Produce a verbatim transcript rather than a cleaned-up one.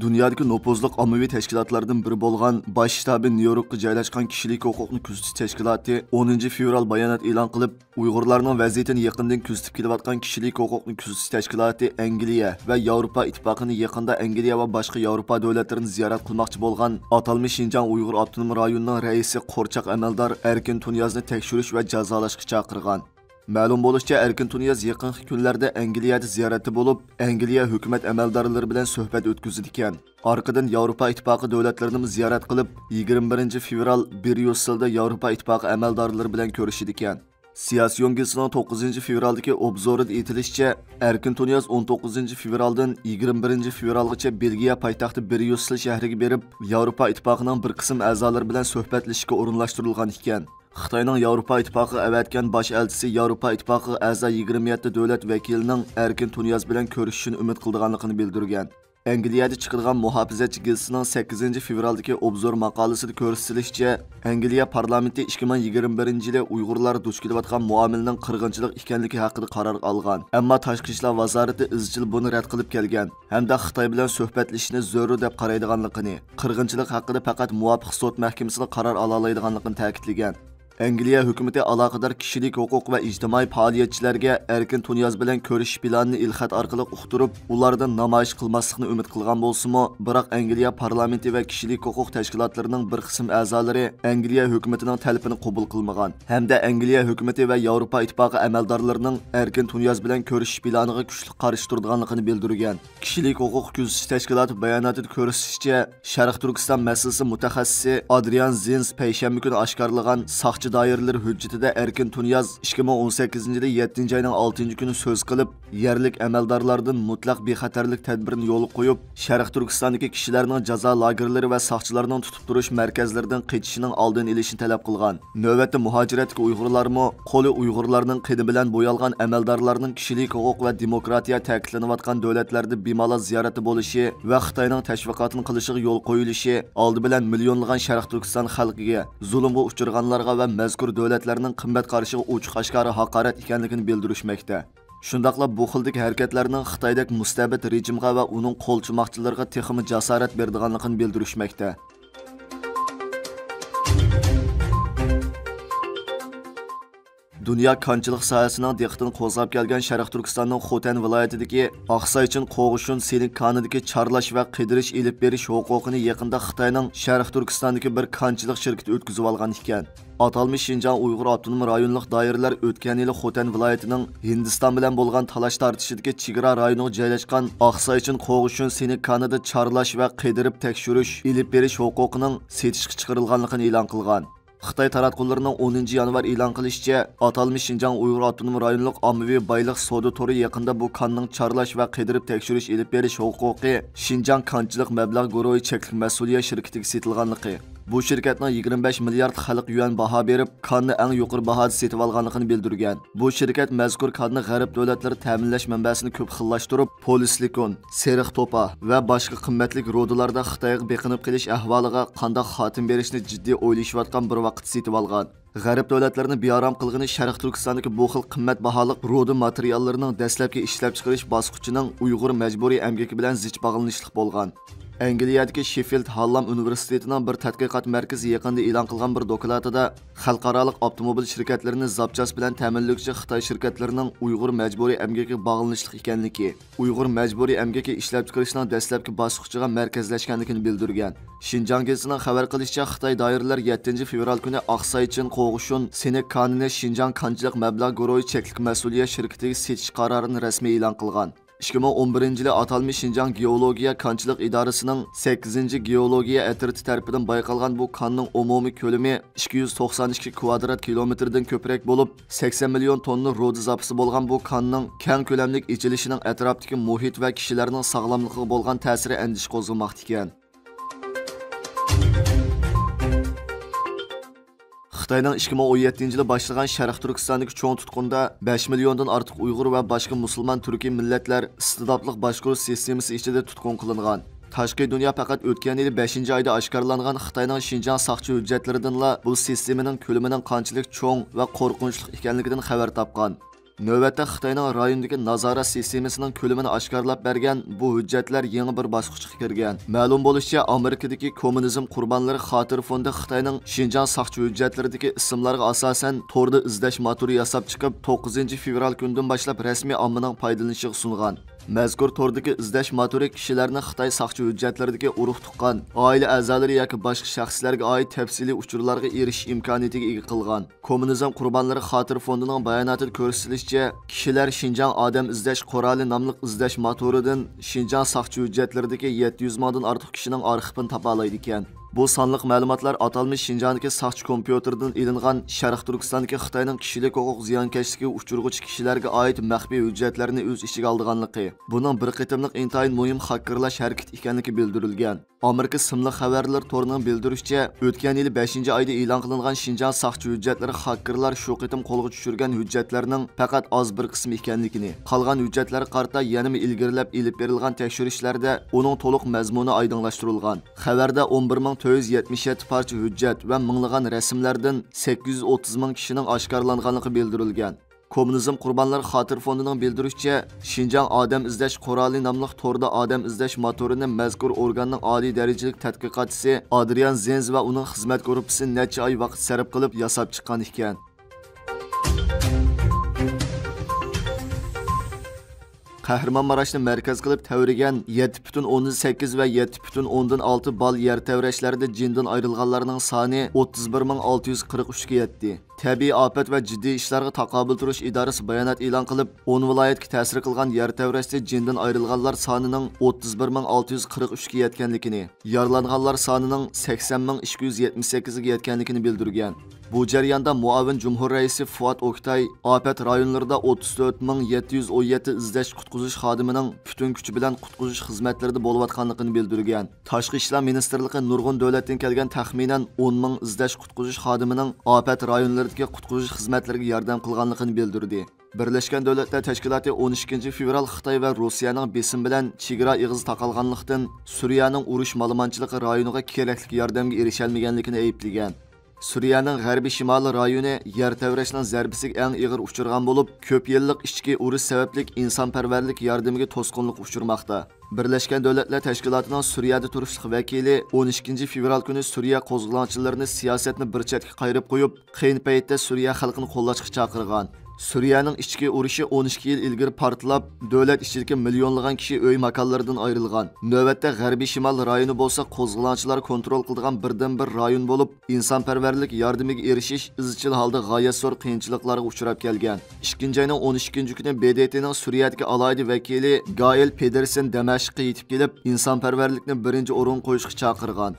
دۇنيادىكى نوپۇزلۇق ئاممىۋى تەشكىلاتلاردىن بىرى بولغان باش شتابى نيۇ يوركقا جايلاشقان كىشىلىك ھوقۇقنى كۆزىتىش تەشكىلاتى ئونىنچى فېۋرال بايانات ئېلان قىلىپ، ئۇيغۇرلارنىڭ ۋەزىيىتىنى يېقىندىن كۆزىتىپ كېلىۋاتقان كىشىلىك ھوقۇقنى كۆزىتىش تەشكىلاتى ئەنگلىيە ۋە ياۋروپا ئىتتىپاقىنى يېقىندا ئەنگلىيە ۋە باشقا ياۋروپا دۆلەتلىرىنى زىيارەت قىلماقچى بولغان ئاتالمىش شىنجاڭ ئۇيغۇر ئاپتونوم رايونىنىڭ رەئىسى قورچاق ئەمەلدار ئەركىن تۇنىيازنى تەكشۈرۈش ۋە جازالاشقا چاقىرغان. مەلۇم بولۇشىچە، ئەركىن تۇنىياز يېقىنقى كۈنلەردە ئەنگلىيەدە زىيارەتتە بولۇپ، ئەنگلىيە ھۆكۈمەت ئەمەلدارلىرى بىلەن سۆھبەت ئۆتكۈزىدىكەن. ئارقىدىن ياۋروپا ئىتتىپاقى دۆلەتلىرىنىمۇ زىيارەت قىلىپ، يىگىرمە بىرىنچى فېۋرال بريۇسسېلدا ياۋروپا ئىتتىپاقى ئەمەلدارلىرى بىلەن كۆرۈشىدىكەن. سىياسىيون گېزىتىنىڭ توققۇزىنچى فېۋرالدىكى ئوبزورىدا ئېيتىلىشىچە، ئەركىن تۇنىياز ئون توققۇزىنچى فېۋرالدىن يىگىرمە بىرىنچى فېۋرالغىچە بېلگىيە پايتەختى بريۇسسېل شەھىرىگە بېرىپ، ياۋروپا ئىتتىپاقىنىڭ بىر قىسىم ئەزالىرى بىلەن سۆھبەتلىشىشكە ئورۇنلاشتۇرۇلغان ئىكەن. خىتاينىڭ ياۋروپا ئىتتىپاقىغا ئەۋەتكەن باش ئەلچىسى ياۋروپا ئىتتىپاقىغا ئەزا يىگىرمە يەتتە دۆلەت ۋەكىلىنىڭ ئەركىن تۇنىياز بىلەن كۆرۈشۈشىنى ئۈمىد قىلىدىغانلىقىنى بىلدۈرگەن. ئەنگلىيەدە چىقىدىغان مۇھاپىزەتچى گېزىتىنىڭ سەككىزىنچى فېۋرالدىكى ئوبزور ماقالىسىدە كۆرسىتىلىشىچە، ئەنگلىيە پارلامېنتى ئىككى مىڭ يىگىرمە بىرىنچى يىلى ئۇيغۇرلار دۇچ كېلىۋاتقان مۇئامىلىنىڭ قىرغىنچىلىق ئىكەنلىكى ھەققىدە قارار ئالغان. ئەمما تاشقى ئىشلار ۋازارىتى ئىزچىل بۇنى رەت قىلىپ كەلگەن ھەمدە خىتاي بىلەن سۆھبەتلىشىشنى زۆرۈر دەپ قارايدىغانلىقىنى، قىرغىنچىلىق ھەققىدە پەقەت مۇۋاپىق سوت مەھكىمىسىلا قارار ئالالايدىغانلىقىنى تەكىتلىگەن. ئەنگلىيە ھۆكۈمىتى ئالاقىدار كىشىلىك ھوقۇق ۋە ئىجتىمائىي پائالىيەتچىلەرگە ئەركىن تۇنىياز بىلەن كۆرۈشۈش پىلانىنى ئېلخەت ئارقىلىق ئۇقتۇرۇپ، ئۇلاردىن نامايىش قىلماسلىقنى ئۈمىد قىلغان بولسىمۇ، بىراق ئەنگلىيە پارلامېنتى ۋە كىشىلىك ھوقۇق تەشكىلاتلىرىنىڭ بىر قىسىم ئەزالىرى ئەنگلىيە ھۆكۈمىتىنىڭ تەلىپىنى قوبۇل قىلمىغان ھەمدە ئەنگلىيە ھۆكۈمىتى ۋە ياۋروپا ئىتتىپاقى ئەمەلدارلىرىنىڭ ئەركىن تۇنىياز بىلەن كۆرۈشۈش پىلانىغا كۈچلۈك قارشى تۇرىدىغانلىقىنى بىلدۈرگەن. كىشىلىك ھوقۇق كۆزىتىش تەشكىلاتى باياناتىدا كۆرسىتىشىچە، شەرقىي تۈركىستان مەسىلىسى مۇتەخەسسىسى ئادرىيان زىنس پەيشەنبە كۈنى ئاشكارىلىغان ساقچى دائىرىلىرى ھۆججىتىدە ئەركىن تۇنىياز ئىككى مىڭ ئون سەككىزىنچى يىلى يەتتىنچى ئاينىڭ ئالتىنچى كۈنى سۆز قىلىپ، يەرلىك ئەمەلدارلاردىن مۇتلەق بىخەتەرلىك تەدبىرىنى يولغا قويۇپ، شەرقىي تۈركىستاندىكى كىشىلەرنىڭ جازا لاگېرلىرى ۋە ساقچىلارنىڭ تۇتۇپ تۇرۇش مەركەزلىرىدىن قېچىشىنىڭ ئالدىنى ئېلىشنى تەلەپ قىلغان. نۆۋەتتە مۇھاجىرەتتىكى ئۇيغۇرلارمۇ قولى ئۇيغۇرلارنىڭ قېنى بىلەن بويالغان ئەمەلدارلارنىڭ كىشىلىك ھوقۇق ۋە دېموكراتىيە تەكىتلىنىۋاتقان دۆلەتلەردە بىمالال زىيارەتتە بولۇشى ۋە خىتاينىڭ تەشۋىقاتىنى قىلىشىغا يول قويۇلۇشى ئالدى بىلەن مىليونلىغان شەرقىي تۈركىستان خەلقىگە، زۇلۇمغا ئۇچرىغانلارغا ۋە مەزكۇر دۆلەتلەرنىڭ قىممەت قارىشىغا ئوچۇق ئاشكارا ھاقارەت ئىكەنلىكىنى بىلدۈرۈشمەكتە. شۇنداقلا بۇ خىلدىكى ھەرىكەتلەرنىڭ خىتايدەك مۇستەبىت رېجىمغا ۋە ئۇنىڭ قولچىماقچىلىرىغا تېخىمۇ جاسارەت بېرىدىغانلىقىنى بىلدۈرۈشمەكتە. دۇنيا كانچىلىق ساھەسىنىڭ دىققىتىنى قوزغاپ كەلگەن شەرقىي تۈركىستاننىڭ خوتەن ۋىلايىتىدىكى ئاقسايچىن قوغۇشۇن سېنىك كانىدىكى چارلاش ۋە قىدىرىش ئېلىپ بېرىش ھوقۇقىنى يېقىندا خىتاينىڭ شەرقىي تۈركىستاندىكى بىر كانچىلىق شىركىتى ئۆتكۈزۈۋالغان ئىكەن. ئاتالمىش شىنجاڭ ئۇيغۇر ئاپتونوم رايونلۇق دائىرىلەر ئۆتكەن يىلى خوتەن ۋىلايىتىنىڭ ھىندىستان بىلەن بولغان تالاش تارتىشىدىكى چېگرا رايونىغا جايلاشقان ئاقسايچىن قوغۇشۇن سېنىك كانىدا چارلاش ۋە قىدىرىپ تەكشۈرۈش ئېلىپ بېرىش ھوقۇقىنىڭ سېتىشقا چىقىرىلغانلىقىنى ئېلان قىلغان. خىتاي تاراتقۇلىرىنىڭ ئونىنچى يانۋار ئېلان قىلىشىچە، ئاتالمىش شىنجاڭ ئۇيغۇر ئاپتونوم رايونلۇق ئاممىۋى بايلىق سودا تورى يېقىندا بۇ كاننىڭ چارلاش ۋە قىدىرىپ تەكشۈرۈش ئېلىپ بېرىش ھوقۇقى شىنجاڭ كانچىلىق مەبلەغ گۇرۇھى چەكلىك مەسئۇلىيەت شىركىتىگە سېتىلغانلىقى، بۇ شىركەتنىڭ يىگىرمە بەش مىليارد خەلق يۈەن باھا بېرىپ، كاننى ئەڭ يۇقىرى باھادا سېتىۋالغانلىقىنى بىلدۈرگەن. بۇ شىركەت مەزكۇر كاننى غەرب دۆلەتلىرى تەمىنلەش مەنبەسىنى كۆپ خىللاشتۇرۇپ، پولىسلىكون، سېرىق توپا ۋە باشقا قىممەتلىك رۇدىلاردا خىتايغا بېقىنىپ قېلىش ئەھۋالىغا قانداق خاتىمە بېرىشنى جىددىي ئويلىشىۋاتقان بىر ۋاقىتتا سېتىۋالغان. غەرب دۆلەتلىرىنى بىئارام قىلغىنى شەرقىي تۈركىستاندىكى بۇ خىل قىممەت باھالىق رۇدا ماتېرىياللىرىنىڭ دەسلەپكى ئىشلەپچىقىرىش باسقۇچىنىڭ ئۇيغۇر مەجبۇرىي ئەمگىكى بىلەن زىچ باغلىنىشلىق بولغان. ئەنگلىيەدىكى شېففىلد ھاللام ئۇنىۋېرسىتېتىنىڭ بىر تەتقىقات مەركىزى يېقىندا ئېلان قىلغان بىر دوكلاتىدا، خەلقئارالىق ئاپتوموبىل شىركەتلىرىنى زاپچاس بىلەن تەمىنلىگۈچى خىتاي شىركەتلىرىنىڭ ئۇيغۇر مەجبۇرىي ئەمگىكىگە باغلىنىشلىق ئىكەنلىكى، ئۇيغۇر مەجبۇرىي ئەمگىكى ئىشلەپچىقىرىشنىڭ دەسلەپكى باسقۇچىغا مەركەزلەشكەنلىكىنى بىلدۈرگەن. شىنجاڭ گېزىتىنىڭ خەۋەر قىلىشىچە، خىتاي دائىرىلەر يەتتىنچى فېۋرال كۈنى ئاقسايچىن قوغۇشۇن سېنىك كانىنى شىنجاڭ كانچىلىق مەبلەغ گۇرۇھى چەكلىك مەسئۇلىيەت شىركىتىگە سېتىش قارارىنى رەسمىي ئېلان قىلغان. ئىككى مىڭ ئون بىرىنچى يىلى ئاتالمىش شىنجاڭ گېئولوگىيە كانچىلىق ئىدارىسىنىڭ سەككىزىنچى گېئولوگىيە ئەترىتى تەرىپىدىن بايقالغان بۇ كاننىڭ ئومۇمىي كۆلىمى ئىككى يۈز توقسان ئىككى كۋادرات كىلومېتىردىن كۆپرەك بولۇپ، سەكسەن مىليون توننا رۇدا زاپىسى بولغان بۇ كاننىڭ كەڭ كۆلەملىك ئېچىلىشىنىڭ ئەتراپتىكى مۇھىت ۋە كىشىلەرنىڭ ساغلاملىقىغا بولغان تەسىرى ئەندىشە قوزغىماقتا ئىكەن. خىتاينىڭ ئىككى مىڭ ئون يەتتىنچى يىلى باشلىغان شەرقىي تۈركىستاندىكى چوڭ تۇتقۇندا بەش مىليوندىن ئارتۇق ئۇيغۇر ۋە باشقا مۇسۇلمان تۈركىي مىللەتلەر ئىستىبداتلىق باشقۇرۇش سىستېمىسى ئىچىدە تۇتقۇن قىلىنغان. تاشقى دۇنيا پەقەت ئۆتكەن يىلى بەشىنچى ئايدا ئاشكارىلانغان خىتاينىڭ شىنجاڭ ساقچى ھۆججەتلىرىدىنلا بۇ سىستېمىنىڭ كۆلىمىنىڭ قانچىلىك چوڭ ۋە قورقۇنچلۇق ئىكەنلىكىدىن خەۋەر تاپقان. نۆۋەتتە خىتاينىڭ رايوندىكى نازارەت سىستېمىسىنىڭ كۆلىمىنى ئاشكارىلاپ بەرگەن بۇ ھۆججەتلەر يېڭى بىر باسقۇچقا كىرگەن. مەلۇم بولۇشىچە، ئامېرىكىدىكى كوممۇنىزم قۇربانلىرى خاتىرە فوندى خىتاينىڭ شىنجاڭ ساقچى ھۆججەتلىرىدىكى ئىسىملارغا ئاساسەن توردا ئىزدەش ماتورى ياساپ چىقىپ، توققۇزىنچى فېۋرال كۈنىدىن باشلاپ رەسمىي ئاممىنىڭ پايدىلىنىشىغا سۇنغان. مەزكۇر توردىكى ئىزدەش ماتورى كىشىلەرنى خىتاي ساقچى ھۆججەتلىرىدىكى ئۇرۇق-تۇغقان، ئائىلە ئەزالىرى ياكى باشقا شەخسلەرگە ئائىت تەپسىلىي ئۇچۇرلارغا ئېرىشىش ئىمكانىيىتىگە ئىگە قىلغان. كوممۇنىزم قۇربانلىرى خاتىرە فوندىنىڭ باياناتىدا كۆرسىتىلىشىچە، كىشىلەر شىنجاڭ ئادەم ئىزدەش قورالى ناملىق ئىزدەش ماتورىدىن شىنجاڭ ساقچى ھۆججەتلىرىدىكى يەتتە يۈز مىڭدىن ئارتۇق كىشىنىڭ ئارخىپىنى تاپالايدىكەن. بۇ سانلىق مەلۇماتلار ئاتالمىش شىنجاڭدىكى ساقچى كومپيۇتېرىدىن ئېلىنغان شەرقىي تۈركىستاندىكى خىتاينىڭ كىشىلىك ھوقۇق زىيانكەشلىكىگە ئۇچرىغۇچى كىشىلەرگە ئائىت مەخپىي ھۆججەتلەرنى ئۆز ئىچىگە ئالىدىغانلىقى، بۇنىڭ بىر قېتىملىق ئىنتايىن مۇھىم خاككېرلاش ھەرىكىتى ئىكەنلىكى بىلدۈرۈلگەن. ئامېرىكا سىملىق خەۋەرلىرى تورىنىڭ بىلدۈرۈشىچە، ئۆتكەن يىلى بەشىنچى ئايدا ئېلان قىلىنغان شىنجاڭ ساقچى ھۆججەتلىرى خاككېرلار شۇ قېتىم قولغا چۈشۈرگەن ھۆججەتلەرنىڭ پەقەت ئاز بىر قىسمى ئىكەنلىكىنى، قالغان ھۆججەتلەرگە قارىتا يەنىمۇ ئىلگىرىلەپ ئېلىپ بېرىلغان تەكشۈرۈشلەردە ئۇنىڭ تولۇق مەزمۇنى ئايدىڭلاشتۇرۇلغان. خەۋەردە ئون بىر مىڭ تۆت يۈز يەتمىش يەتتە پارچە ھۆججەت ۋە مىڭلىغان رەسىملەردىن سەككىز يۈز ئوتتۇز مىڭ كىشىنىڭ ئاشكارىلانغانلىقى بىلدۈرۈلگەن. كوممۇنىزم قۇربانلىرى خاتىرە فوندىنىڭ بىلدۈرۈشىچە، شىنجاڭ ئادەم ئىزدەش قورالى ناملىق توردا ئادەم ئىزدەش ماتورىنى مەزكۇر ئورگاننىڭ ئالىي دەرىجىلىك تەتقىقاتچىسى ئادرىيان زېنز ۋە ئۇنىڭ خىزمەت گۇرۇپپىسى نەچچە ئاي ۋاقىت سەرپ قىلىپ ياساپ چىققان ئىكەن. قەھرىمانماراشنى مەركەز قىلىپ تەۋرىگەن يەتتە پۈتۈن ئوندىن سەككىز ۋە يەتتە پۈتۈن ئوندىن ئالتە بال يەر تەۋرەشلەردە جېنىدىن ئايرىلغانلارنىڭ سانى ئوتتۇز بىر مىڭ ئالتە يۈز قىرىق ئۈچكە يەتتى. تەبىئىي ئاپەت ۋە جىددىي ئىشلارغا تاقابىل تۇرۇش ئىدارىسى بايانات ئېلان قىلىپ، ئون ۋىلايەتكە تەسىر قىلغان يەر تەۋرەشتە جېنىدىن ئايرىلغانلار سانىنىڭ ئوتتۇز بىر مىڭ ئالتە يۈز قىرىق ئۈچكە يەتكەنلىكىنى، يارىلانغانلار سانىنىڭ سەكسەن مىڭ ئىككى يۈز يەتمىش سەككىزگە يەتكەنلىكىنى بىلدۈرگەن. بۇ جەرياندا مۇئاۋىن جۇمھۇر رەئىسى فۇئاد ئوكتاي ئاپەت رايونلىرىدا ئوتتۇز تۆت مىڭ يەتتە يۈز ئون يەتتە ئىزدەش قۇتقۇزۇش خادىمىنىڭ پۈتۈن كۈچى بىلەن قۇتقۇزۇش خىزمەتلىرىدە بولۇۋاتقانلىقىنى بىلدۈرگەن. تاشقى ئىشلار مىنىستىرلىقى نۇرغۇن دۆلەتتىن كەلگەن تەخمىنەن ئون مىڭ ئىزدەش قۇتقۇزۇش خادىمىنىڭ ئاپەت رايونلىرىدىكى قۇتقۇزۇش خىزمەتلىرىگە ياردەم قىلغانلىقىنى بىلدۈردى. بىرلەشكەن دۆلەتلەر تەشكىلاتى ئون ئىككىنچى فېۋرال خىتاي ۋە روسىيەنىڭ بېسىمى بىلەن چېگرا ئېغىزى تاقالغانلىقتىن، سۈرىيەنىڭ ئۇرۇش مالىمانچىلىقى رايونىغا كېرەكلىك ياردەمگە ئېرىشەلمىگەنلىكىنى ئەيىبلىگەن. سۈرىيەنىڭ غەربىي شىمالىي رايونى يەر تەۋرەشنىڭ زەربىسىگە ئەڭ ئېغىر ئۇچرىغان بولۇپ، كۆپ يىللىق ئىچكى ئۇرۇش سەۋەبلىك ئىنسانپەرۋەرلىك ياردىمىگە توسقۇنلۇق ئۇچرىماقتا. بىرلەشكەن دۆلەتلەر تەشكىلاتىنىڭ سۈرىيەدە تۇرۇشلۇق ۋەكىلى ئون ئىككىنچى فېۋرال كۈنى سۈرىيە قوزغىلاڭچىلىرىنى سىياسەتنى بىر چەتكە قايرىپ قويۇپ، قىيىن پەيتتە سۈرىيە خەلقىنى قوللاشقا چاقىرغان. سۈرىيەنىڭ ئىچكى ئۇرۇشى ئون ئىككى يىل ئىلگىرى پارتلاپ، دۆلەت ئىچىدىكى مىليونلىغان كىشى ئۆي ماكانلىرىدىن ئايرىلغان. نۆۋەتتە غەربىي شىمال رايونى بولسا قوزغىلاڭچىلار كونترول قىلىدىغان بىردىنبىر رايون بولۇپ، ئىنسانپەرۋەرلىك ياردىمىگە ئېرىشىش ئىزچىل ھالدا غايەت زور قىيىنچىلىقلارغا ئۇچراپ كەلگەن. ئىككىنچى ئاينىڭ ئون ئىككىنچى كۈنى ب د ت نىڭ سۈرىيەدىكى ئالاھىدە ۋەكىلى گائىل پېدېرسېن دەمەشققە يېتىپ كېلىپ، ئىنسانپەرۋەرلىكنى بىرىنچى ئورۇنغا قويۇشقا چاقىرغان.